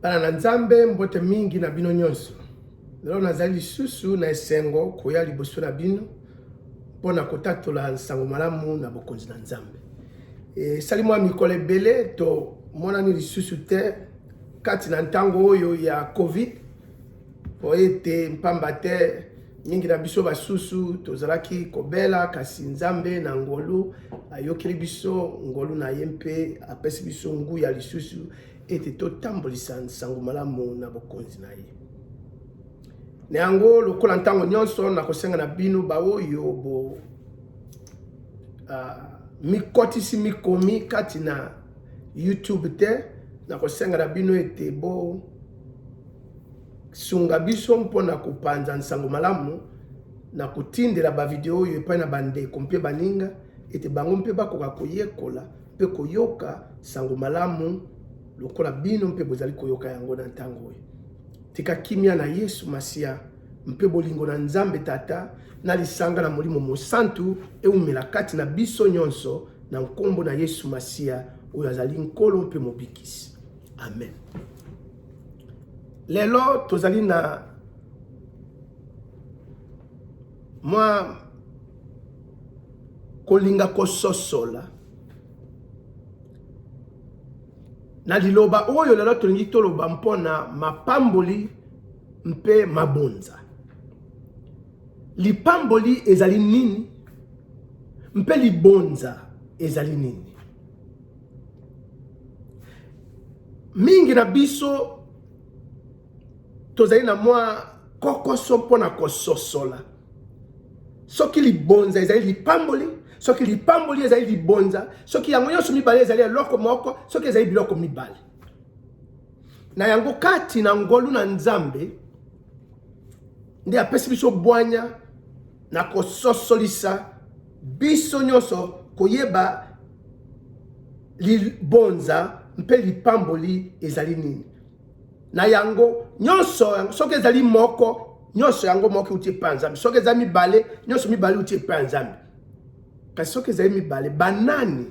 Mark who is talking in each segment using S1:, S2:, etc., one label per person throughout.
S1: Bana na Nzambe, mbote mingi na bino nyonso. Lelo nazali lisusu na esengo koya liboso na bino mpo na kotatola nsango malamu na Bokonzi na Nzambe. Esali mwa mikolo ebele tomonani lisusu te kati na ntango oyo ya Covid, mpo ete mpamba te mingi na biso basusu tozalaki kobela, kasi Nzambe na ngolu ayokeli biso ngolu na ye mpe apesi biso nguya lisusu ete totambolisa nsango malamu na Bokonzi na ye. Na yango, lokola ntango nyonso, nakosenga na bino baoyo bo mikotisi mikomi kati na YouTube te, nakosenga na bino ete bo sunga biso mpo na kopanza nsango malamu na kotindela bavideo oyo epai na bandeko mpe baninga, ete bango mpe bakoka koyekola mpe koyoka nsango malamu lokola bino mpe bozali koyoka yango na ntango oyo. Tika kimia na Yesu Masiya mpe bolingo na Nzambe Tata na lisanga na Molimo Mosantu eumela kati na biso nyonso na nkombo na Yesu Masiya oyo azali Nkolo mpe Mobikisi. Amen. Lelo tozali na mwa kolinga kososola na liloba oyo lelo tolingi toloba mpo na mapamboli mpe mabonza. Lipamboli ezali nini mpe libonza ezali nini? Mingi na biso tozali na mwa kokoso mpo na kososola soki libonza ezali lipamboli, soki lipamboli ezali libonza, soki yango nyonso mibale ezali eloko moko, soki ezali biloko mibale. Na yango, kati na ngolu na Nzambe nde apesi biso bwanya na kososolisa biso nyonso koyeba libonza mpe lipamboli ezali nini. Na yango nyonso, soki ezali moko, nyonso yango moko euti epai ya Nzambe. Soki ezali mibale, nyonso mibale euti epai ya Nzambe. Kasi soki ezali mibale, banani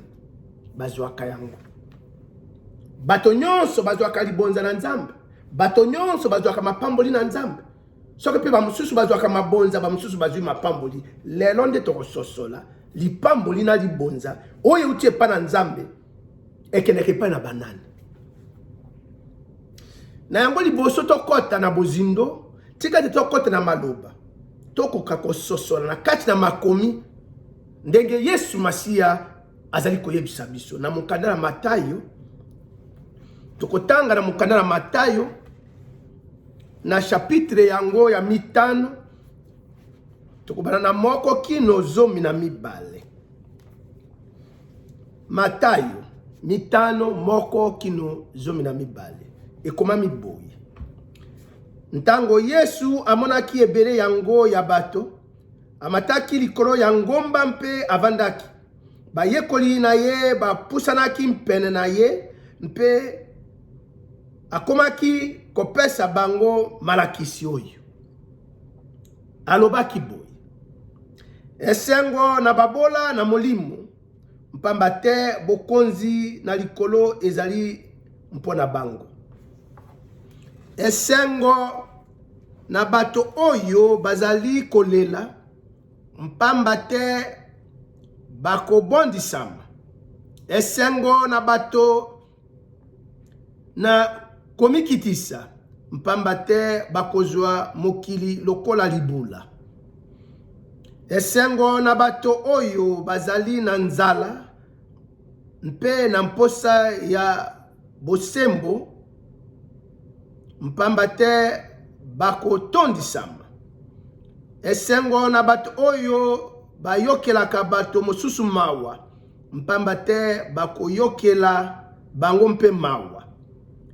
S1: bazwaka yango? Bato nyonso bazwaka libonza na Nzambe, bato nyonso bazwaka mapamboli na Nzambe. Soki mpe bamosusu bazwaka mabonza, bamosusu bazwi mapamboli. Lelo nde tokososola lipamboli na libonza oyo euti epai na Nzambe ekendeke epai na banani. Na yango, liboso tokɔta na bozindo, tika ete tokɔta na maloba, tokoka kososola na kati na makomi ndenge Yesu Masiya azali koyebisa biso na mokanda na Matayo. Tokotanga na mokanda na Matayo na chapitre yango ya 5, tokobanda na 1 kino 12. Matayo 5, 1 kino 12, ekomami boye: Ntango Yesu amonaki ebele yango ya bato, amataki likolo ya ngomba mpe avandaki. Bayekoli na ye bapusanaki mpene na ye mpe akomaki kopesa bango malakisi oyo. Alobaki boye: Esengo na babola na molimo, mpamba te bokonzi na likolo ezali mpo na bango. Esengo na bato oyo bazali kolela, mpamba te bakobondisama. Esengo na bato na komikitisa, mpamba te bakozwa mokili lokola libula. Esengo na bato oyo bazali na nzala mpe na mposa ya bosembo, mpamba te bakotondisama. Esengo na bato oyo bayokelaka bato mosusu mawa, mpamba te bakoyokela bango mpe mawa.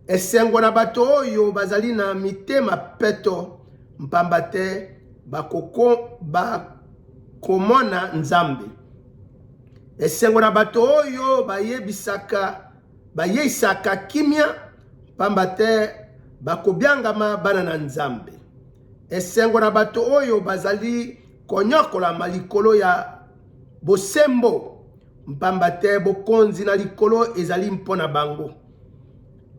S1: Esengo na bato oyo bazali na mitema peto, mpamba te bakomona Nzambe. Esengo na bato oyo bayeisaka kimia, mpamba te bakobiangama bana na Nzambe. Esengo na bato oyo bazali konyokolama likolo ya bosembo, mpamba te bokonzi na likolo ezali mpo na bango.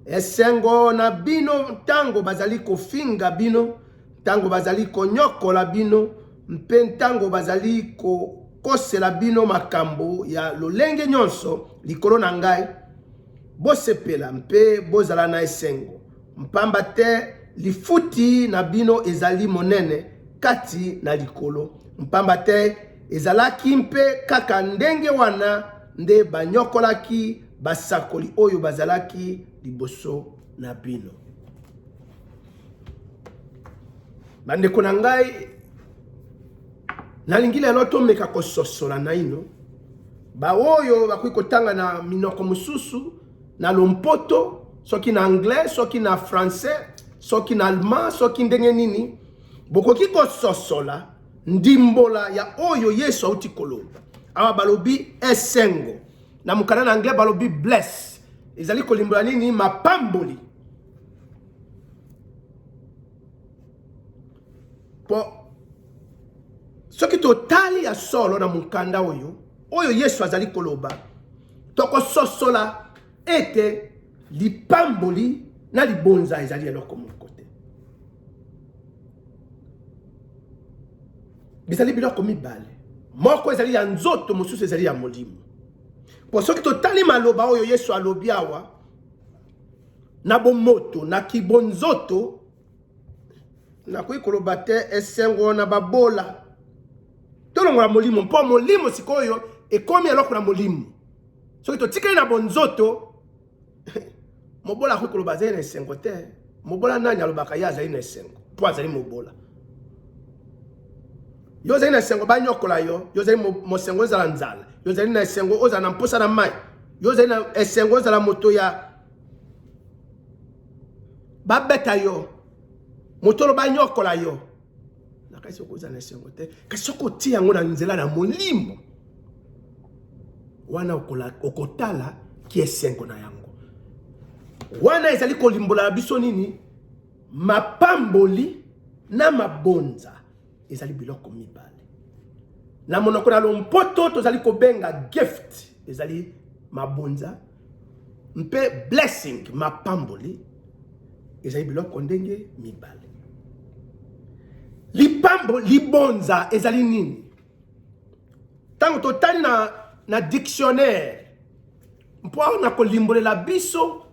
S1: Esengo na bino ntango bazali kofinga bino, ntango bazali konyokola bino, mpe ntango bazali kokosela bino makambo ya lolenge nyonso likolo na ngai. Bosepela mpe bozala na esengo, mpamba te lifuti na bino ezali monene kati na likolo, mpamba te ezalaki mpe kaka ndenge wana nde banyokolaki basakoli oyo bazalaki liboso na bino. Bandeko na ngai, nalingi lelo tomeka kososola naino baoyo bakoki kotanga na minoko mosusu, na lompoto, soki na anglais, soki na français, soki na allemand, soki ndenge nini, bokoki kososola ndimbola ya oyo Yesu auti koloba. Awa balobi esengo, na mokanda na anglais balobi bless, ezali kolimbola nini? Mapamboli. Po soki totali ya solo na mokanda oyo oyo Yesu azali koloba, tokososola ete lipamboli na libonza ezali eloko moko te. Bizali biloko mibale, moko ezali ya nzoto, mosusu ezali ya molimo. Po soki totali maloba oyo Yesu alobi awa na bomoto na kibonzoto, nakoki koloba te esengo na babola. Tolongola molimo, mpo molimo sikoyo ekomi eloko na molimo. Soki totikali na bonzoto, mobola akoki koloba azali na esengo te. Mobola nani alobaka ye azali na esengo mpo azali mobola? Yo ozali na esengo banyokola yo, yo ozali mosengo ozala nzala, yo ozali na esengo ozala na mposa na mai, yo ozali na esengo ozala moto ya babeta yo, moto olo banyokola yo. Nakasi okozala na esengo te, kasi soki otia yango na nzela na molimo wana, okotala ki esengo na yango. Wana ezali kolimbola na biso nini? Mapamboli na mabonza ezali biloko mibale. Na monoko na lompoto tozali kobenga gift, ezali mabonza, mpe blessing, mapamboli, ezali biloko ndenge mibale. Lipambo, libonza ezali nini? Ntango totali na dictionnaire mpo na kolimbolela biso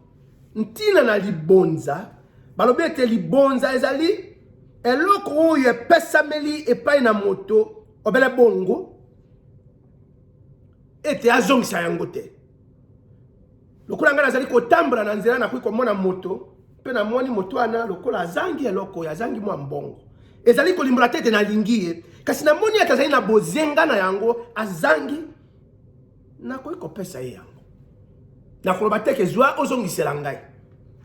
S1: ntina na libonza, balobi ete libonza ezali eloko oyo epesameli epai na moto obele bongo ete azongisa yango te. Lokola ngai nazali kotambola na nzela, nakoki komona moto mpe namoni moto wana lokola azangi eloko oyo, azangi mwa mbongo. Ezali kolimbola te ete nalingi ye, kasi namoni ete azali na bozenga na yango, azangi, nakoki kopesa ye yango. Nakoloba te ke zwa ozongisela ngai,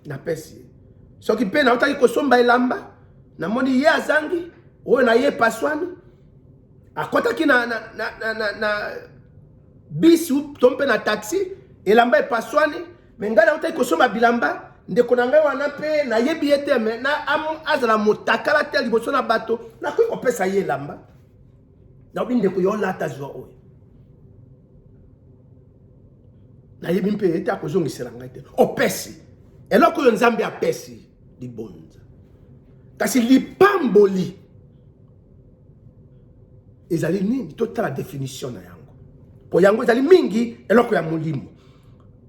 S1: napesi ye. Soki mpe nautaki kosomba elamba, namoni ye azangi, oyo na ye epaswani, akotaki na, na, na, na, na, na bisi to mpe na taxi, elamba epaswani, me ngai nautaki kosomba bilamba, ndeko na ngai wana mpe nayebi ye te, me na azala motakala te liboso na bato, nakoki kopesa ye elamba. Nayebi ndeko yo olata, zwa oyo. Nayebi mpe ete akozongisela ngai te. Opesi eloko oyo Nzambe apesi, libonza. Kasi lipamboli ezali nini? Totala definition na yango, po yango ezali mingi eloko ya molimo.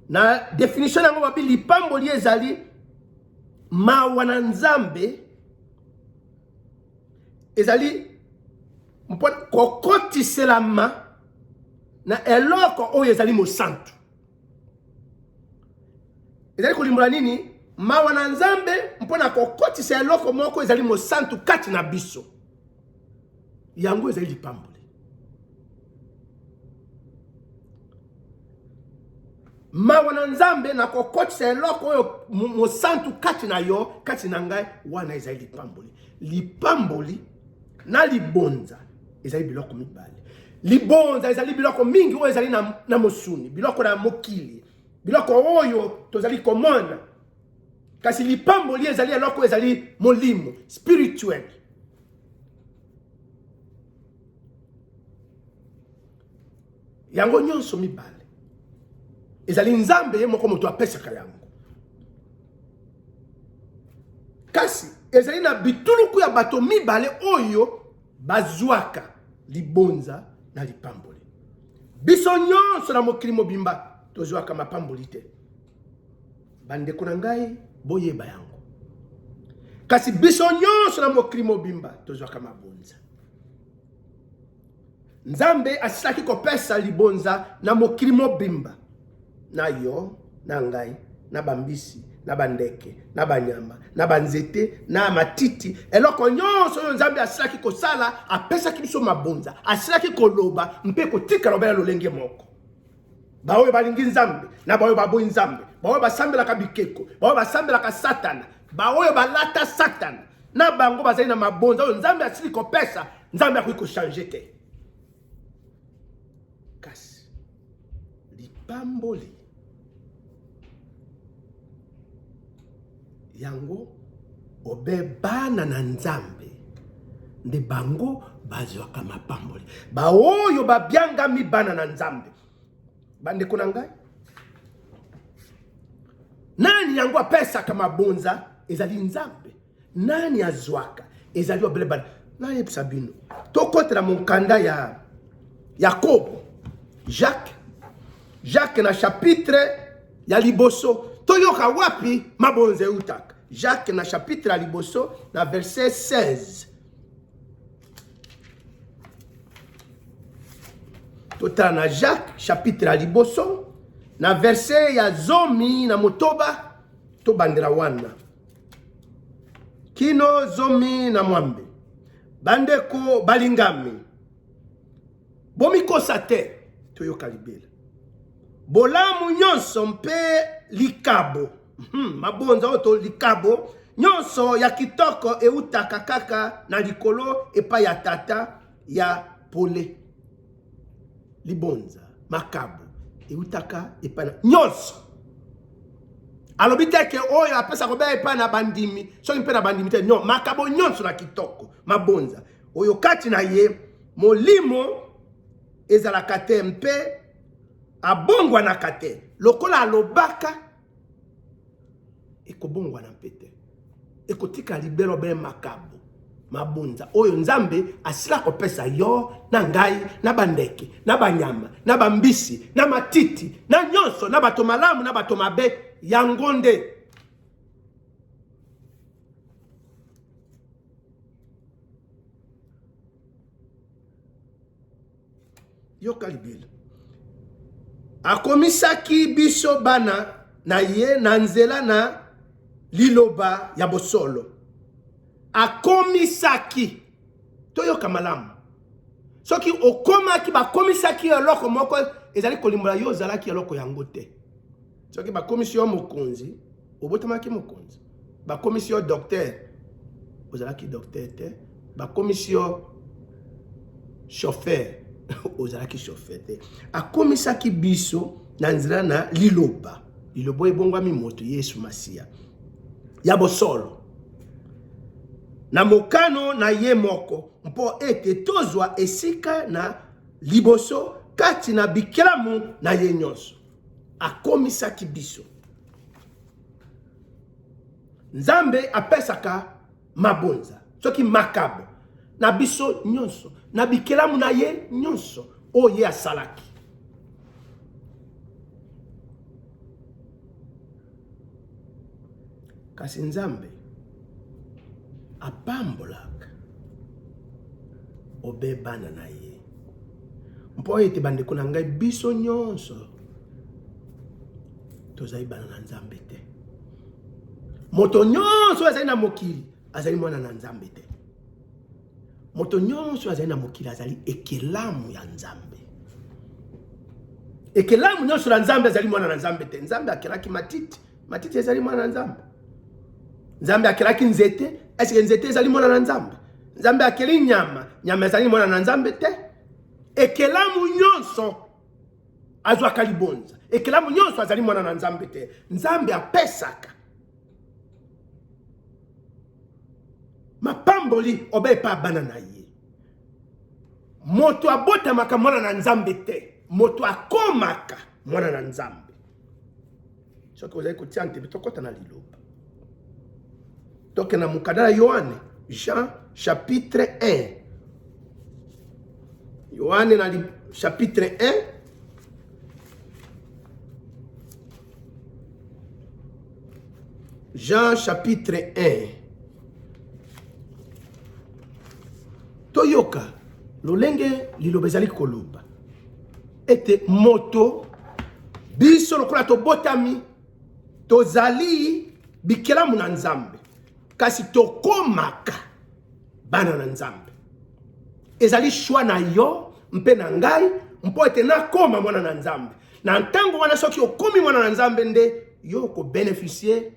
S1: Na definition na yango babi lipamboli ezali mawa na Nzambe, ezali mpo kokotiselama na eloko oyo ezali mosantu. Ezali kolimbola nini? Mawa na Nzambe mpo na kokotisa eloko moko ezali mosantu kati na biso, yango ezali lipamboli. Mawa na Nzambe na kokotisa eloko oyo mosantu kati na yo, kati na ngai, wana ezali lipamboli. Lipamboli na libonza ezali biloko mibale. Libonza ezali biloko mingi oyo ezali na mosuni, biloko na mokili, biloko oyo tozali komona. Kasi lipamboli ezali eloko oyo ezali molimo, spirituel. Yango nyonso mibale ezali Nzambe ye moko moto apesaka yango. Kasi ezali na bituluku ya bato mibale oyo bazwaka libonza na lipamboli. Biso nyonso na mokili mobimba tozwaka mapamboli te. Bandeko na ngai, boyeba yango. Kasi biso nyonso na mokili mobimba tozwaka mabonza. Nzambe asilaki kopesa libonza na mokili mobimba, na yo, na ngai, na bambisi, na bandeke, na banyama, na banzete, na matiti, eloko nyonso oyo Nzambe asilaki kosala, apesaki biso mabonza, asilaki koloba mpe kotikala obele lolenge moko. Baoyo balingi Nzambe na baoyo baboyi Nzambe, baoyo basambelaka bikeko, baoyo basambelaka Satana, baoyo balata Satana, na bango bazali na mabonza oyo Nzambe asili kopesa. Nzambe akoki kochange te. Kasi lipamboli yango obe bana na Nzambe nde bango bazwaka mapamboli, baoyo babyangami bana na Nzambe. Bandeko na ngai, nani yango apesaka mabonza? Ezali Nzambe. Nani azwaka? Ezali obele bana. Nayebisa bino, tokotela monkanda ya Yakobo, Jacques, Jacques na chapitre ya liboso, toyoka wapi mabonza eutaka. Jacques na chapitre ya liboso na verset 16. Totala na Jacques chapitre ya liboso na verset ya 16, tobandela wana kino 16. Bandeko balingami, bomikosa te, toyoka libela. Bolamu nyonso mpe likabo, mabonza oyo to likabo nyonso ya kitoko eutaka kaka na likolo epai ya Tata ya pole. Libonza, makabo eutaka epai na nyonso. Alobi te ke oyo apesa kobeya epai na bandimi, soki mpe na bandimi te. Non, makabo nyonso na kitoko, mabonza oyo kati na ye molimo ezalaka te mpe abongwanaka te, lokola alobaka ekobongwana mpe te, ekotika libelo be makabo mabonza oyo Nzambe asila kopesa yo na ngai na bandeke na banyama na bambisi na matiti na nyonso na bato malamu na bato mabe. Yango nde yoka libela. Akomisaki biso bana na ye na nzela na liloba ya bosolo. Akomisaki, toyoka malamu, soki okomaki, bakomisaki yo eloko moko, ezali kolimbola yo ozalaki eloko yango te. Soki bakomisi yo mokonzi, obotamaki mokonzi. Bakomisi yo docteur, ozalaki docteur te. Bakomisi yo chauffeur, ozalaki chauffeur te. Akomisaki biso na nzela na liloba, liloba ebongwami moto, Yesu Masiya ya bosolo, na mokano na ye moko, mpo ete tozwa esika na liboso kati na bikelamu na ye nyonso. Akomisaki biso. Nzambe apesaka mabonza, soki makabo na biso nyonso, na bikelamu na ye nyonso oyo ye asalaki. Kasi Nzambe apambolaka obe bana na ye, mpo ete bandeko na ngai, biso nyonso tozali bana na Nzambe te. Moto nyonso azali na mokili azali mwana na Nzambe te. Moto nyonso azali na mokili azali ekelamu ya Nzambe. Ekelamu nyonso na Nzambe azali mwana na Nzambe te. Nzambe akelaki matiti, matiti ezali mwana na Nzambe. Nzambe akelaki nzete, eske nzete ezali mwana na Nzambe? Nzambe akeli nyama, nyama ezali mwana na Nzambe te. Ekelamu nyonso azwaka libonza, ekelamu nyonso azali mwana na Nzambe te. Nzambe apesaka mapamboli obe epa bana na ye. Moto abotamaka mwana na Nzambe te, moto akomaka mwana na Nzambe. Soki ozali kotia ntembe, tokɔta na liloba. Tokende na mokanda ya Yoane, Jean chapitre 1. Yoane na chapitre 1 Jean chapitre 1 toyoka lolenge liloba ezali koloba ete moto biso lokola tobotami tozali bikelamu na Nzambe, kasi tokomaka bana na Nzambe. Ezali shwa na yo mpe na ngai mpo ete nakoma mwana na Nzambe. Na ntango wana, soki okomi mwana na Nzambe, nde yo okobenefisie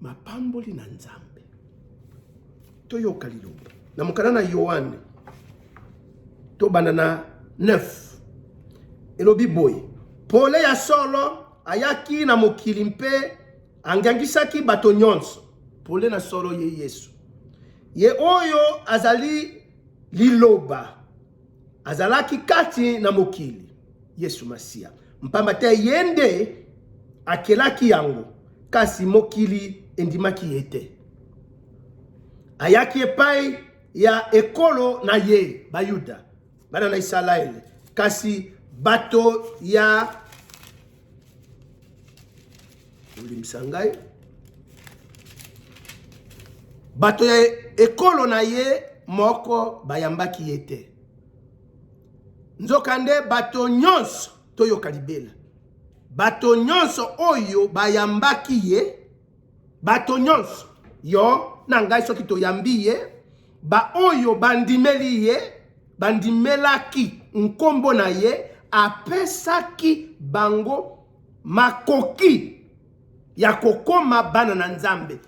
S1: mapamboli na Nzambe. Toyoka liloba na mokanda na Yoane, tobanda na 9, elobi boye: pole ya solo ayaki na mokili mpe angangisaki bato nyonso. Pole na solo ye Yesu, ye oyo azali liloba, azalaki kati na mokili, Yesu Masiya, mpamba te ye nde akelaki yango, kasi mokili endimaki ye te. Ayaki epai ya ekolo na ye, Bayuda, bana na Isalaele, kasi bato ya olimbisa ngai, bato ya ekolo na ye moko bayambaki ye te. Nzokande bato nyonso, toyoka libela, bato nyonso oyo bayambaki ye, bato nyonso, yo na ngai, soki toyambi ye, baoyo bandimeli ye, bandimelaki nkombo na ye, apesaki bango makoki ya kokoma bana na Nzambe.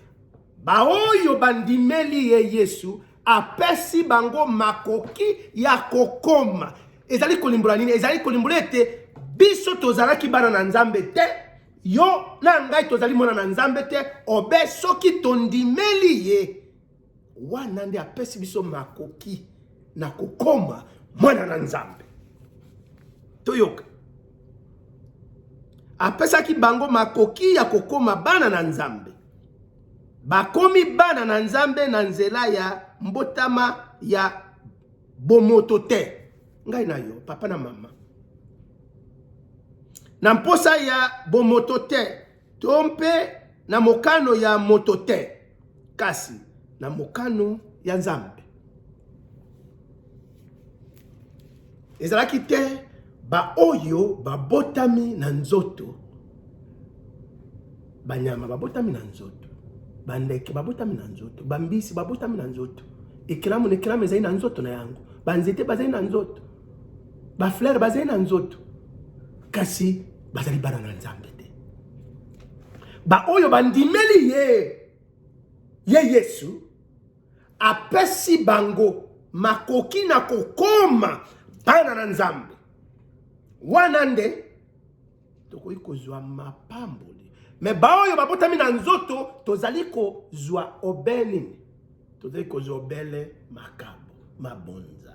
S1: Baoyo bandimeli ye Yesu, apesi bango makoki ya kokoma. Ezali kolimbola nini? Ezali kolimbola ete biso tozalaki bana na Nzambe te, yo na ngai tozali mwana na Nzambe te, obe soki tondimeli ye, wana nde apesi biso makoki na kokoma mwana na Nzambe. Toyoka, apesaki bango makoki ya kokoma bana na Nzambe. Bakomi bana na Nzambe na nzela ya mbotama ya bomoto te, ngai na yo, papa na mama, na mposa ya bomoto te to mpe na mokano ya moto te, kasi na mokano ya Nzambe. Ezalaki te baoyo babotami na nzoto, banyama babotami na nzoto, bandeke babotami na nzoto, bambisi babotami na nzoto, ekelamu na ekelamu ezali na nzoto na yango, banzete bazali na nzoto, baflere bazali na nzoto, kasi bazali bana na Nzambe te. Baoyo bandimeli ye, ye Yesu, apesi bango makoki na kokoma bana na Nzambe. Wana nde tokoki kozwa mapamboli. Me baoyo babotami na nzoto, tozali kozwa obe nini? Tozali kozwa obele makabo, mabonza.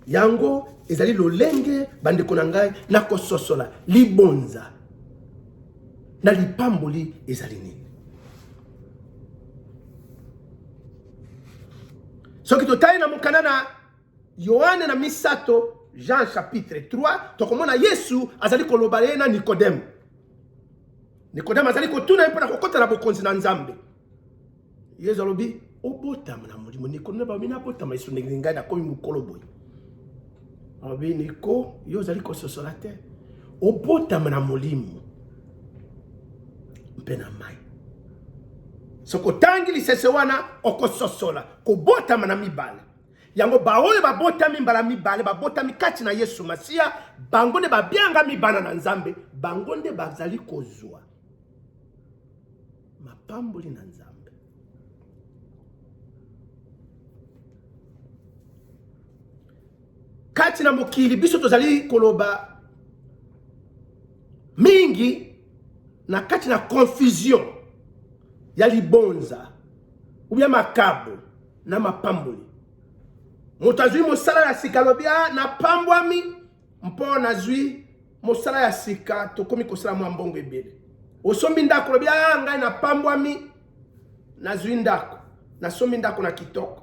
S1: Yango ezali lolenge, bandeko na ngai, na kososola libonza na lipamboli ezali nini. Soki totali na mokanda na Yoane na misato, Jean chapitre 3, tokomona Yesu azali koloba ye na Nikodeme. Nikodeme azali kotuna ye mpo na kokota na bokonzi na Nzambe. Yesu alobi obotama na molimo. Nikodeme alobi nabotama Yesu ndenge ngai nakomi mokolo boye? Alobi Niko, yo ozali kososola te, obotama na molimo mpe na mai. Soki otangi lisese wana okososola kobotama na mibale. Yango baoyo babotami mbala mibale, babotami kati na Yesu Masiya, bango nde babiangami bana na Nzambe, bango nde bazali kozwa mapamboli na Nzambe. Kati na mokili biso tozali koloba mingi na kati na confusion ya libonza ubia makabo na mapamboli. Moto azwi mosala ya sika, alobi a napambwami mpo nazwi mosala ya sika, tokomi kosala mwa mbongo ebele. Osombi ndako, olobi ah, ngai napambwami, nazwi ndako, nasombi ndako na kitoko,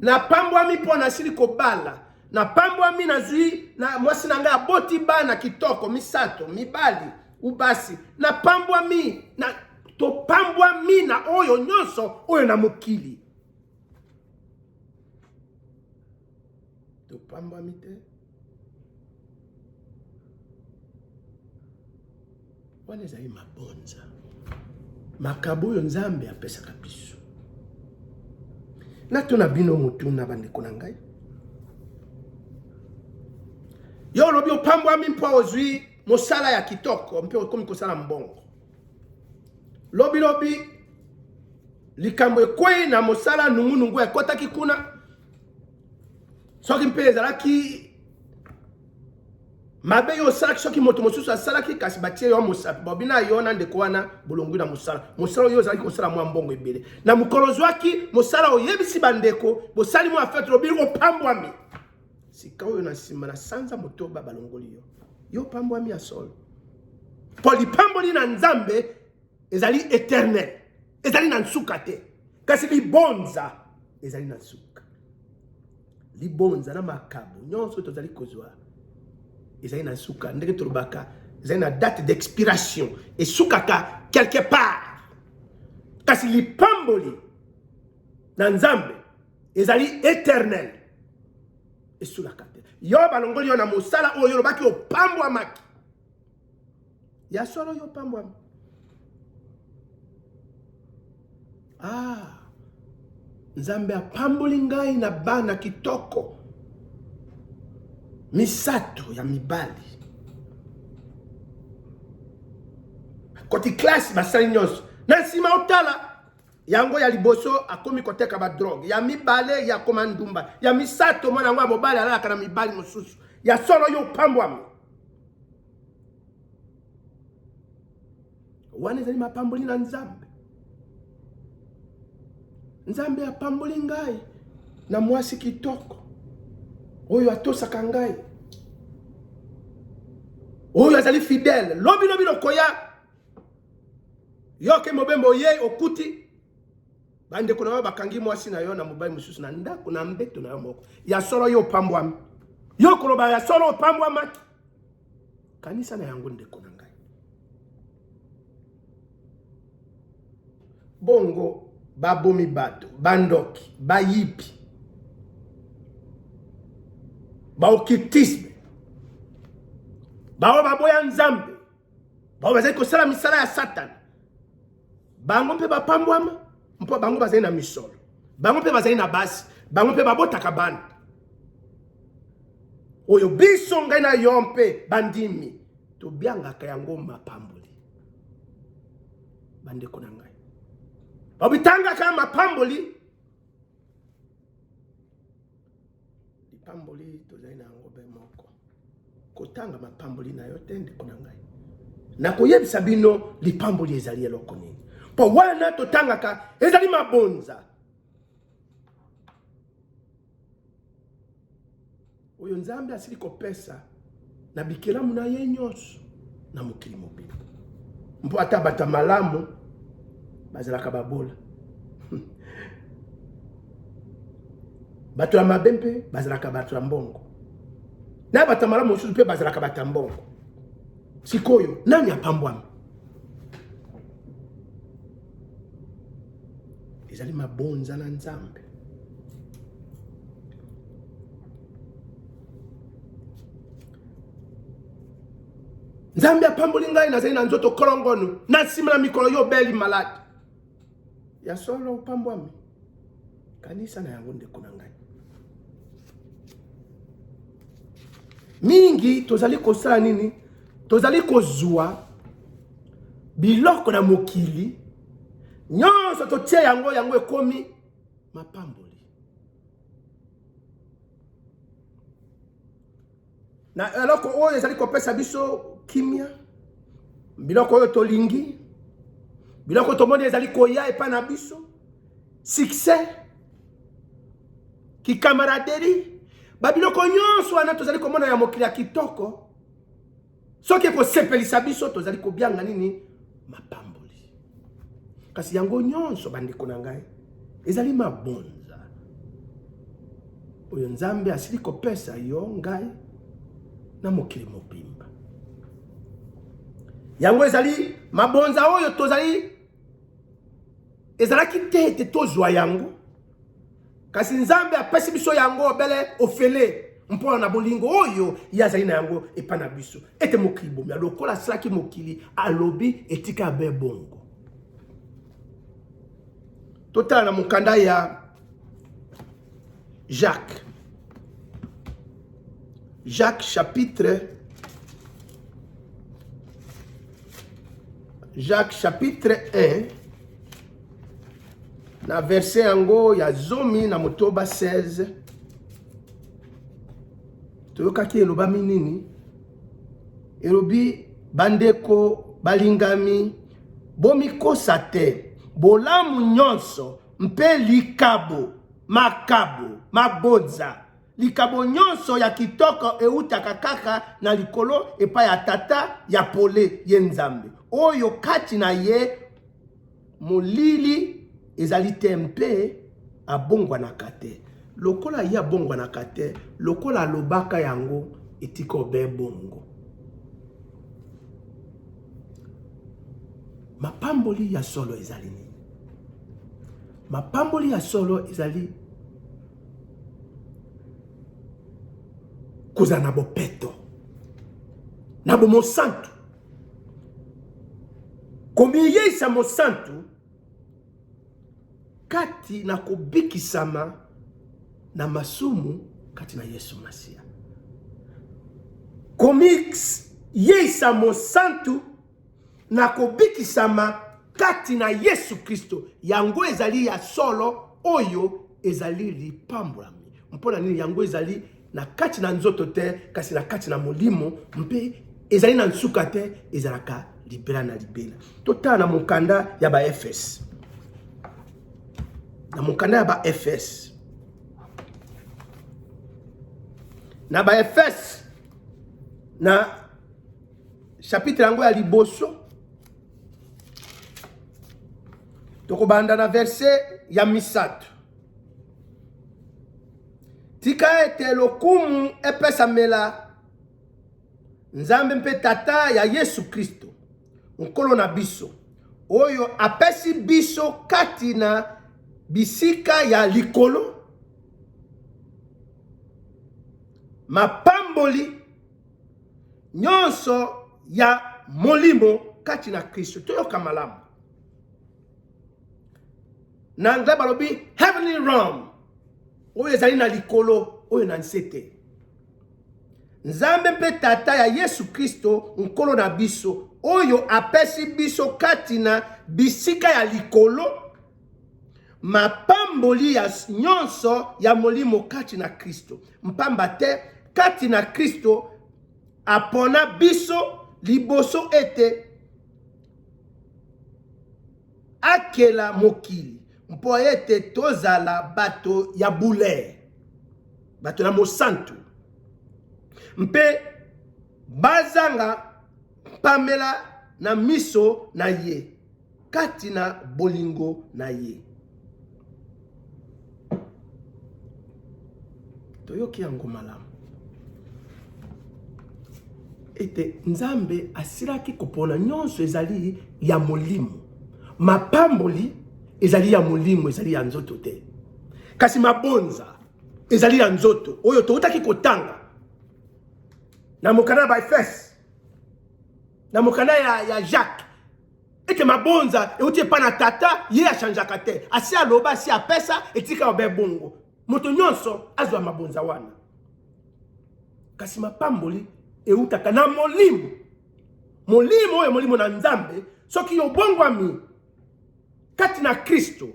S1: napambwami mpo nasili kobala, napambwami nazwi na mwasi na ngai aboti bana kitoko misato, mibali ubasi, napambwami na topambwami na oyo nyonso oyo na mokili. Topambwami te. Wana ezali mabonza, makabo oyo Nzambe apesaka biso. Natuna bino motuna, bandeko na ngai. Yo olobi opambwami mpo ozwi mosala ya kitoko mpe okomi kosala mbongo. Lobi lobi likambo ekwei na mosala, nungunungu ekotaki kuna, soki mpe ezalaki mabe yo osalaki, soki moto mosusu asalaki, kasi batie yo mosapi, babi na yo na ndeko wana bolongwi na mosala. Mosala oyo ozalaki kosala mwa mbongo ebele, na mokolo ozwaki mosala, oyebisi bandeko, bosali mwa fete, lobi opambwami. Sika oyo na nsima na sanza 8 balongoli yo, yo opambwami ya solo? Mpo lipamboli na Nzambe ezali eternel, ezali na nsuka te, kasi libonza ezali na nsuka. Libonza na makabo nyonso tozali kozwa ezali na nsuka. Ndenge tolobaka, ezali na date d'expiration, esukaka quelque part. Kasi lipamboli na Nzambe ezali eternel, esulaka te. Yo balongoli yo na mosala oyo olobaki opambwamaki, ya solo yo opambwami? Ah, Nzambe apamboli ngai na bana kitoko misato ya mibali, bakoti klase, basali nyonso. Na nsima otala yango, ya liboso akomi koteka badrogue, ya mibale ya koma ndumba, ya misato mwana yango ya mobali alalaka na mibali mosusu. Ya solo yo opambwami? Wana ezali mapamboli na Nzambe. Nzambe apamboli ngai na mwasi kitoko oyo atosaka ngai, oyo azali fidèle. Lobi lobi lokoya yo ke mobembo, oyei, okuti bandeko na yo bakangi mwasi na yo na mobali mosusu na ndako, na mbeto na yo moko. Ya solo yo opambwami? Yo koloba ya solo opambwamaki? Kanisa na yango, ndeko na ngai. Bongo babomi bato, bandoki, bayibi, baoccultisme, bao baboya Nzambe, bao bazali kosala misala ya Satana, bango mpe bapambwama mpo bango bazali na misolo, bango mpe bazali na basi, bango mpe babotaka bana. Oyo biso, ngai na yo mpe bandimi, tobiangaka yango mapamboli. Bandeko na ngai, babitangaka mapamboli. Lipamboli tozali na yango be moko. Kotanga mapamboli na yo te, ndeko na ngai. Nakoyebisa bino lipamboli ezali eloko nini, mpo wana totangaka ezali mabonza oyo Nzambe asili kopesa na bikelamu na ye nyonso na mokili mobimba. Mpo ata bato ya malamu bazalaka babola, bato ya mabe mpe bazalaka bato ya mbongo, na bato ya malamu mosusu mpe bazalaka bato ya mbongo. Sikoyo nani apambwami? Ezali mabonza na Nzambe. Nzambe apamboli ngai, nazali na nzoto kolongono. Na nsima na mikolo yo obeli malade. Ya solo opambwami? Kanisa na yango, ndeko na ngai. Mingi tozali kosala nini? Tozali kozwa biloko na mokili nyonso, totie yango, yango ekomi mapamboli. Na eloko oyo ezali kopesa biso kimia, biloko oyo tolingi, biloko tomoni ezali koya epai na biso, succès, kicamaraderie, babiloko nyonso wana tozali komona ya mokili ya kitoko, soki ekosepelisa biso, tozali kobianga nini? Mapamboli. Kasi yango nyonso, bandeko na ngai, ezali mabonza oyo Nzambe asili kopesa yo, ngai na mokili mobimba. Yango ezali mabonza oyo tozali, ezalaki te ete tozwa yango, kasi Nzambe apesi biso yango obele ofele mpo na bolingo oyo ye azali na yango epai na biso, ete mokili bomia lokola asalaki mokili, alobi etika be bongo. Totala na mokanda ya Jacques, Jacques chapitre Jacques chapitre 1 na verset yango ya 16, 16. Toyokaki elobami nini? Elobi: bandeko balingami, bomikosa te. Bolamu nyonso mpe likabo, makabo, mabonza, likabo nyonso ya kitoko eutaka kaka na likolo, epai ya Tata ya pole, ye Nzambe oyo kati na ye molili ezali te mpe abongwanaka te. Lokola ye abongwanaka te, lokola alobaka yango, etika obe bongo. Mapamboli ya solo ezali nini? Mapamboli ya solo ezali kozala na bopeto, na bomosantu, komiyeisa mosantu kati na kobikisama na masumu kati na Yesu Masiya, komiyeisa mosantu na kobikisama kati na Yesu Kristo. Yango ezali ya solo, oyo ezali lipambolami. Mpo na nini? Yango ezali na kati na nzoto te, kasi na kati na molimo, mpe ezali na nsuka te, ezalaka libela na libela. Totala na mokanda ya Baefese, na mokanda ya Baefese, na Baefese na chapitre yango ya liboso, tokobanda na verset ya 3. Tika ete lokumu epesamela Nzambe mpe Tata ya Yesu Kristo, Nkolo na biso, oyo apesi biso kati na bisika ya likolo mapamboli nyonso ya molimo kati na Kristo. Toyoka malamu, na anglais balobi heavenly realm, oyo ezali na likolo, oyo na nse te. Nzambe mpe Tata ya Yesu Kristo, Nkolo na biso, oyo apesi biso kati na bisika ya likolo mapamboli ya nyonso ya molimo kati na Kristo. Mpamba te kati na Kristo apona biso liboso ete akela mokili, mpo ete tozala bato ya bulee, bato na mosantu mpe bazanga mpamela na miso na ye kati na bolingo na ye. Toyoki yango malamu ete Nzambe asilaki kopona nyonso ezali ya molimo. Mapamboli ezali ya molimo, ezali ya nzoto te, kasi mabonza ezali ya nzoto, oyo toutaki kotanga na mokanda ya Baefese, na mokanda ya Jacques, ete mabonza euti epai na Tata, ye achangeaka te, asi aloba, asi apesa, etika obe bongo, moto nyonso azwa mabonza wana. Kasi mapamboli eutaka na molimo, molimo oyo molimo na Nzambe. Soki obongwami kati na Kristo,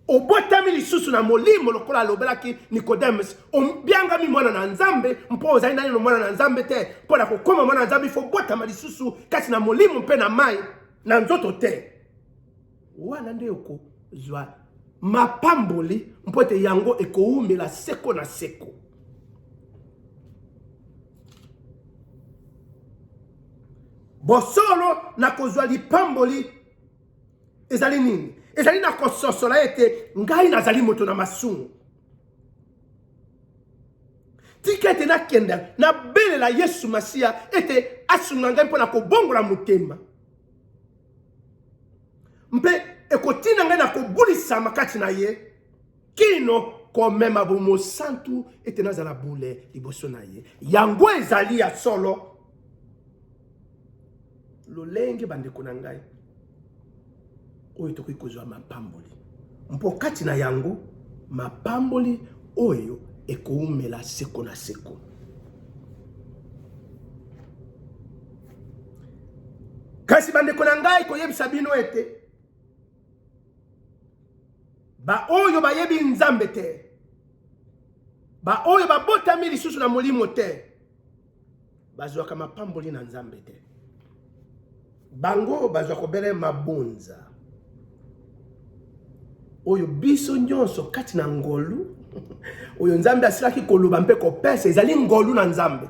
S1: obotami lisusu na molimo, lokola alobelaki Nicodemus, obiangami mwana na Nzambe, mpo ozali naino mwana na Nzambe te. Mpo na kokóma mwana na Nzambe, ifo obotama lisusu kasi na molimo mpe na mai, na nzoto te. Wana nde okozwa mapamboli, mpo ete yango ekowumela seko na seko. Bosolo na kozwa lipamboli ezali nini? Ezali na kososola ete ngai nazali moto na masumu. Tika ete nakenda nabelela Yesu Masiya ete asunga ngai mpo na kobongola motema, mpe ekotinda ngai na kobulisama kati na ye kino komema bomosantu ete nazala bule liboso na ye. Yango ezali ya solo lolenge, bandeko na ngai, oyo tokoki kozwa mapamboli, mpo kati na yango mapamboli oyo ekoumela seko na seko. Kasi bandeko na ngai, koyebisa bino ete baoyo bayebi Nzambe te, baoyo babotami lisusu na molimo te, bazwaka mapamboli na Nzambe te. Bango bazwa kobele mabonza oyo biso nyonso kati na ngolu oyo Nzambe asilaki koloba mpe kopesa. Ezali ngolu na Nzambe,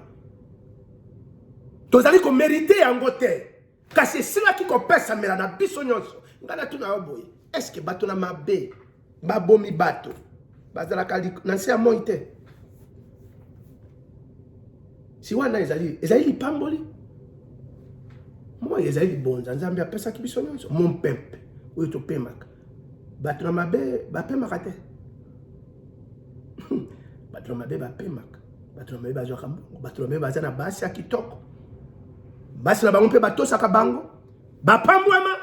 S1: tozali komerite yango te, kasi esilaki kopesamela na biso nyonso. Ngai natuna yo boye, eske bato na mabe, babomi bato, bazalaka na nse ya moi te? Si wana ezali lipamboli, moi ezali libonza Nzambe apesaki biso nyonso, mompempe oyo topemaka. Bato na mabe bapemaka te. Bato na mabe bapemaka, bato na mabe bazwaka mbongo, bato na mabe baza na basi ya kitoko, basi na bango mpe batosaka bango, bapambwama.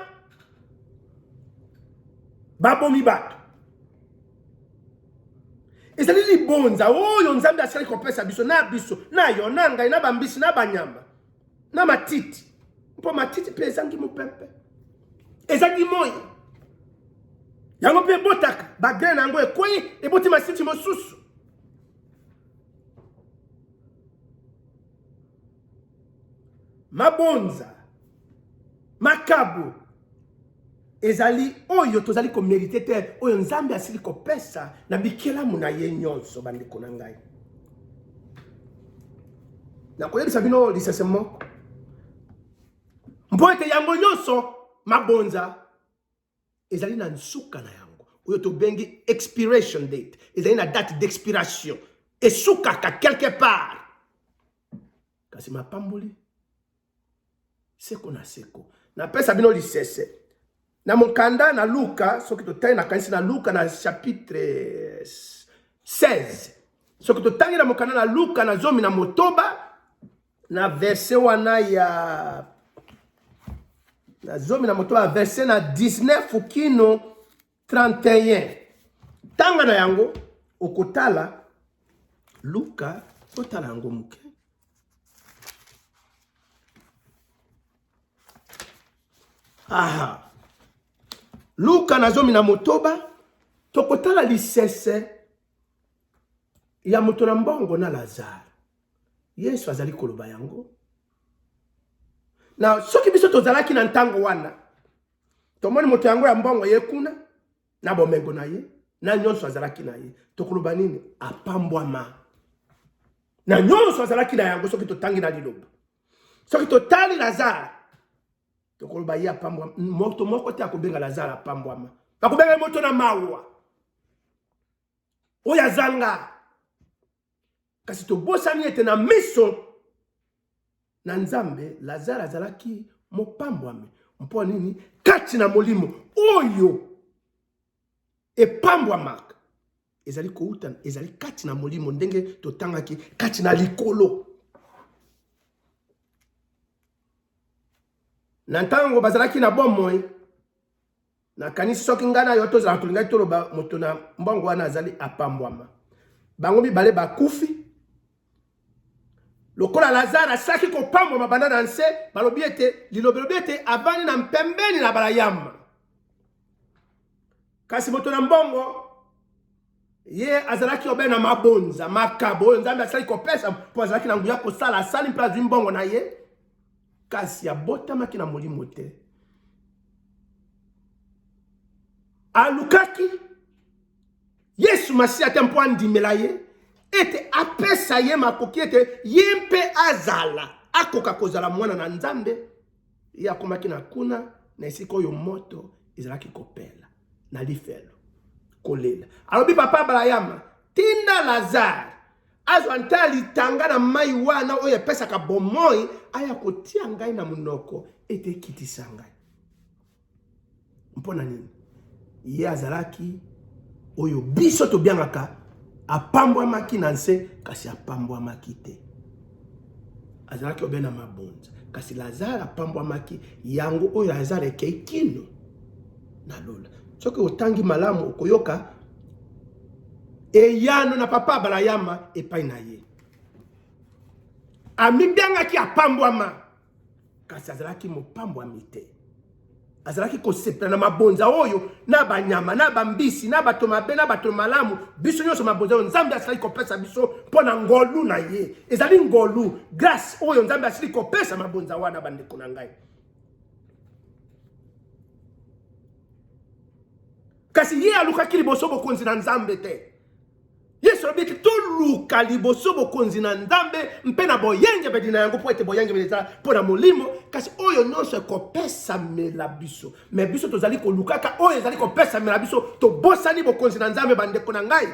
S1: Babomi bato ezali libonza oyo Nzambe asali kopesa biso, na biso, na yo, na ngai, na bambisi, na banyama, na matiti, mpo matiti mpe ezangi mopepe, ezangi moi, yango mpe ebotaka bagrain na yango, ekwei, eboti matiti mosusu. Mabonza, makabo ezali oyo tozali komerite te, oyo Nzambe asili kopesa na bikelamu na ye nyonso. Bandeko na ngai, nakoyebisa bino lisese moko, mpo ete yango nyonso mabonza ezali na nsuka na yango oyo tobengi expiration date, ezali na date d'expiration, esukaka quelque part. Kasi mapamboli seko na seko. Napesa bino lisese na mokanda na Luka. Soki totangi, nakanisi na Luka na chapitre 16, soki totangi na mokanda na Luka na 16, na verset wana ya na 16, verset na 19 kino 31, tanga na yango, okotala Luka, totala yango moke. Aha, Luka na 16, tokotala lisese ya moto na mbongo na Lazare. Yesu azali koloba yango na soki biso tozalaki na ntango wana, tomoni moto yango ya mbongo ye kuna na bomengo na ye, na nyonso azalaki na ye, tokoloba nini? Apambwama na nyonso azalaki na yango. Soki totangi na liloba, soki totali Lazare, tokoloba ye apambwama. Moto moko te akobenga Lazare apambwama, akobenga ye moto na mawa oyo azanga. Kasi tobosani ete na miso na Nzambe, Lazare azalaki mopambwami. Mpo nini? Kati na molimo oyo epambwamaka ezali kouta, ezali kati na molimo, ndenge totangaki kati na likolo. Na ntango bazalaki na bomoi, nakanisi soki ngai na yo tozala, tolingaki toloba moto na mbongo wana azali apambwama. Bango mibale bakufi. Lokola Lazare asalaki kopambwama banda na nse, balobi ete liloba elobi ete avandi na mpembeni na Abalayama. Kasi moto na mbongo ye azalaki obe na mabonza, makabo oyo Nzambe asali kopesa, mpo azalaki na nguya kosala, asali mpe azwi mbongo na ye, kasi abotamaki na molimo te. Alukaki Yesu Masiya te mpo andimela ye ete apesa ye makoki ete ye mpe azala, akoka kozala mwana na Nzambe. Ye akomaki na kuna na esika oyo moto ezalaki kopela na lifelo, kolela. Alobi, Papa Abalayama, tinda Lazare azwa nta litanga na mai wana oyo epesaka bomoi, aya kotia ngai na monoko ete ekitisa ngai. Mpo na nini? Ye azalaki oyo biso tobiangaka apambwamaki na nse, kasi apambwamaki te. Azalaki obe na mabonza, kasi Lazare apambwamaki. Yango oyo Lazare ekei kino na lola. Soki otangi malamu, okoyoka eyano na papa Abalayama epai na ye. Amibiangaki apambwama, kasi azalaki mopambwami te. Azalaki kosepela na mabonza oyo na banyama na bambisi na bato mabe na bato malamu, biso nyonso mabonza oyo Nzambe asilaki kopesa biso mpo na ngolu na ye. Ezali ngolu, grâce oyo Nzambe asili kopesa mabonza wana, bandeko na ngai. Kasi ye alukaki liboso bokonzi na Nzambe te. Yesu alobi ete toluka liboso bokonzi na Nzambe mpe na boyengebeli na yango, mpo ete boyengebeli ezala mpo na molimo, kasi oyo nyonso ekopesamela biso. Me biso tozali kolukaka oyo ezali kopesamela biso, tobosani bokonzi na Nzambe. Bandeko na ngai,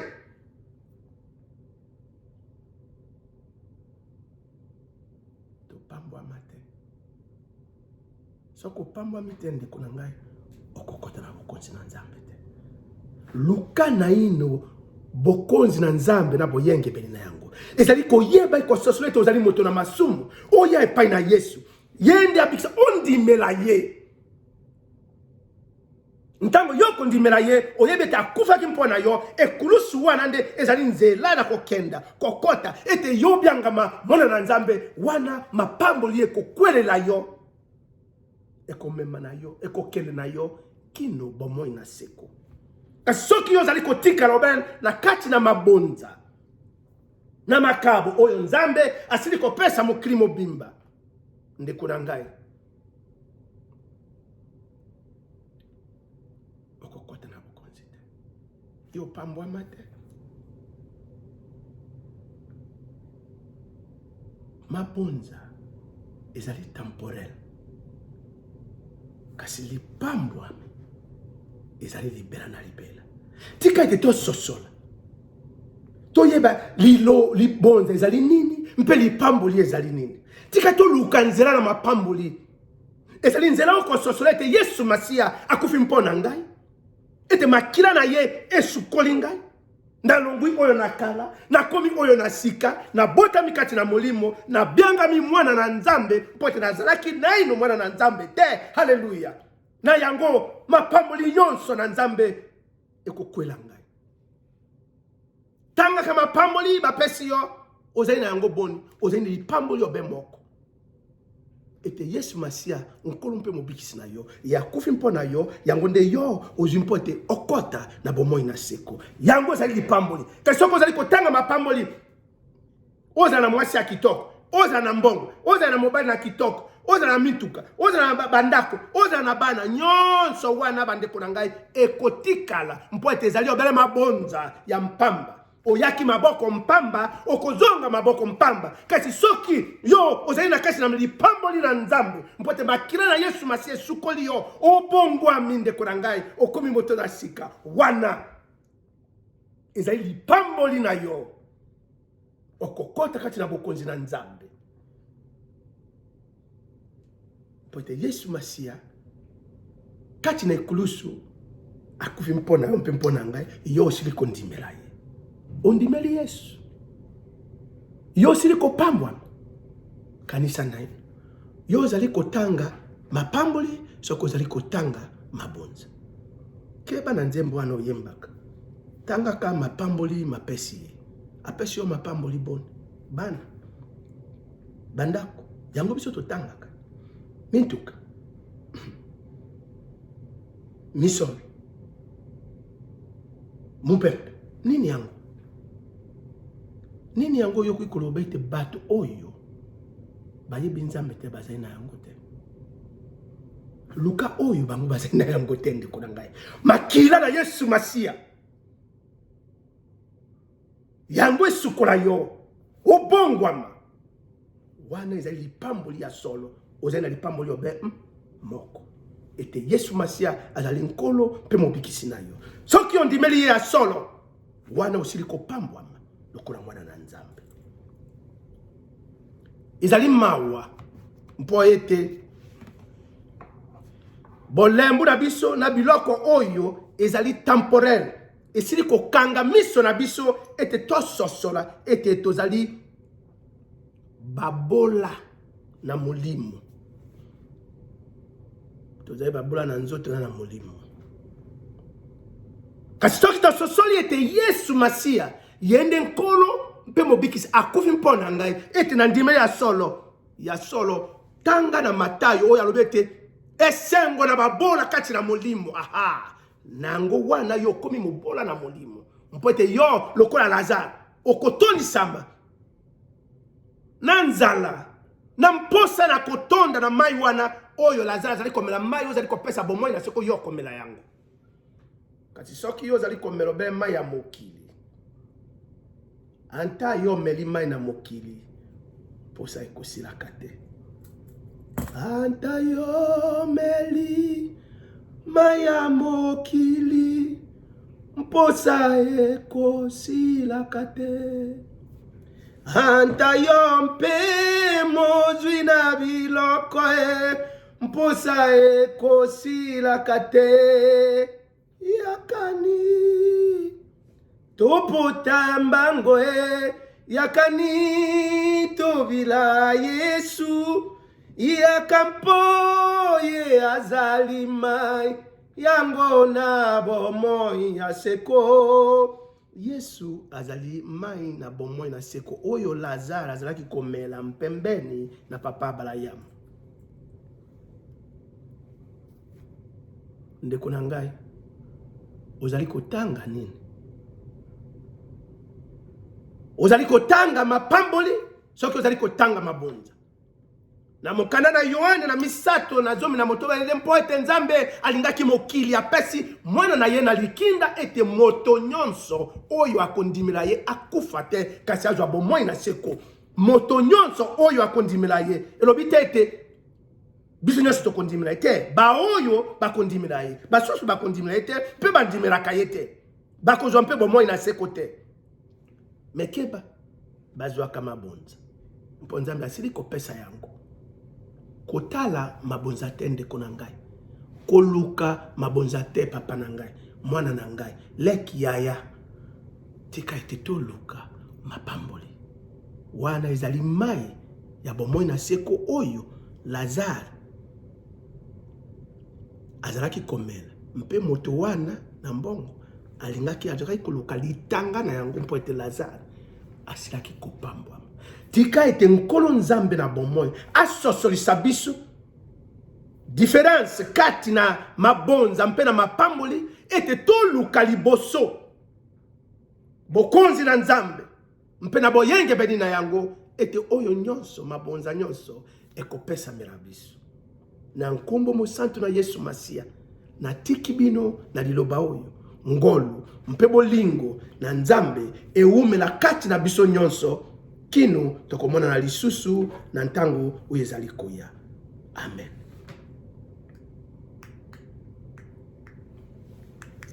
S1: topambwama te. Soki opambwami te, ndeko na ngai, okokota na bokonzi na Nzambe te. Luka naino bokonzi na Nzambe na boyengebeli na yango. Ezali koyeba, ekososola ete ozali moto na masumu, oya epai na Yesu, ye nde abikisa, ondimela ye. Ntango yo kondimela ye, oyebi ete akufaki mpo na yo. Ekulusu wana nde ezali nzela na kokenda kokota ete yo obiangama mwana na Nzambe. Wana mapamboli ekokwelela yo, ekomema na yo, ekokende na yo kino bomoi na seko. Kasi soki yo ozali kotikala obe na kati na mabonza na makabo oyo Nzambe asili kopesa mokili mobimba, ndeko na ngai, okokota na bokonzi te. Yo opambwama te. Mabonza ezali temporel, kasi lipambwami ezali libela na libela. Tika ete tososola, toyeba lilo libonza ezali nini mpe lipamboli ezali nini. Tika toluka nzela na mapamboli. Ezali nzela okososola ete Yesu Masiya akufi mpo na ngai, ete makila na ye esukoli ngai, nalongwi oyo na kala, nakomi oyo na sika, nabotami kati na molimo, nabiangami mwana na Nzambe, mpo ete nazalaki naino mwana na Nzambe te. Haleluya! Na yango mapamboli nyonso na Nzambe ekokwela ngai. Tangaka mapamboli bapesi yo, ozali na yango boni? Ozali na lipamboli obe moko, ete Yesu Masiya, Nkolo mpe Mobikisi na yo, ye akufi mpo na yo. Yango nde yo ozwi mpo ete okɔta na bomoi na seko. Yango ezali lipamboli. Kasi soki ozali kotanga mapamboli, ozala na mwasi ya kitoko, ozala na mbongo, ozala na mobali na kitoko, ozala na mituka, ozala na bandako, ozala na bana, nyonso wana, bandeko na ngai, ekotikala, mpo ete ezali obele mabonza ya mpamba. Oyaki maboko mpamba, okozonga maboko mpamba. Kasi soki yo ozali na kati na lipamboli na Nzambe, mpo ete makila na Yesu Masiya esukoli yo, obongwami, ndeko na ngai, okomi moto na sika, wana ezali lipamboli na yo, okokota kati na bokonzi na Nzambe, mpo ete Yesu Masiya kati na ekulusu akufi mpo na yo mpe mpo na ngai. Yo osili kondimela ye, ondimeli Yesu, yo osili kopambwama. Kanisa na ye, yo ozali kotanga mapamboli soki ozali kotanga mabonza. Keba na nzembo wana oyembaka, tangaka mapamboli mapesi ye. Apesi yo mapamboli boni? Bana, bandako, yango biso totangaka, mituka, misolo, mopepe, nini yango, nini yango oyoki koloba ete bato oyo bayebi Nzambe te bazali na yango te? Luka oyo bango bazali na yango te, ndeko na ngai. Makila na Yesu Masiya, yango esukola yo, obongwama. Wana ezali lipamboli ya solo. Ozali na lipamboli obe. moko ete Yesu Masiya azali Nkolo mpe Mobikisi na yo. Soki ondimeli ye ya solo, wana osili kopambwama lokola mwana na Nzambe. Ezali mawa mpo ete bolembu na biso na biloko oyo ezali temporel esili kokanga miso na biso ete tososola ete tozali babola na molimo. Tozali babola na nzoto na na molimo. Kasi soki tososoli ete Yesu Masiya ye nde Nkolo mpe Mobikisi, akufi mpo na ngai, ete na ndima ya solo ya solo. Tanga na Matayo oyo alobi ete esengo na babola kati na molimo. Aha, na yango wana yo okomi mobola na molimo, mpo ete yo lokola Lazare okotondisama na nzala na mposa na kotonda na mai wana oyo Lazare azali komela, mai oyo ozali kopesa bomoi na seko, yo okomela yango. Kasi soki yo ozali komela obe mai ya mokili, anta yo omeli mai na mokili, mposa ekosilaka te. Anta yo omeli mai ya mokili, mposa ekosilaka te. Anta yo mpe mozwi na biloko e, mposa ekosilaka te. Yakani topota mbango e, yakani tobila Yesu, yaka mpo ye azali mai yango na bomoi ya seko. Yesu azali mai na bomoi na seko oyo Lazare azalaki komela mpembeni na papa Abalayama. Ndeko na ngai, ozali kotanga nini? Ozali kotanga mapamboli soki ozali kotanga mabonza? Na mokanda na Yoane na 3:16 elele, mpo ete Nzambe alingaki mokili, apesi mwana na ye na likinda, ete moto nyonso oyo akondimela ye akufa te, kasi azwa bomoi na seko. Moto nyonso oyo akondimela ye, elobi te ete biso nyonso tokondimela ye te. Baoyo bakondimela ye, basusu bakondimela ye te mpe bandimelaka ye te, bakozwa mpe bomoi na seko te. Me keba, bazwaka mabonza mpo Nzambe asili kopesa yango. Kotala mabonza te, ndeko na ngai, koluka mabonza te, papa na ngai, mwana na ngai, leki, yaya. Tika ete toluka mapamboli wana. Ezali mai ya bomoi na seko oyo Lazare azalaki komela, mpe moto wana na mbongo alingaki azalaki koluka litanga na yango, mpo ete Lazare asilaki kopambwama. Tika ete Nkolo Nzambe na bomoi asosolisa biso diference kati na mabonza mpe na mapamboli, ete toluka liboso bokonzi na Nzambe mpe na boyengebeni na yango, ete oyo nyonso, mabonza nyonso ekopesamela biso. Na nkombo mosantu na Yesu Masiya, natiki bino na liloba oyo: ngolu mpe bolingo na Nzambe ewumela kati na biso nyonso kino tokomonana lisusu na ntango oyo ezali koya. Amen.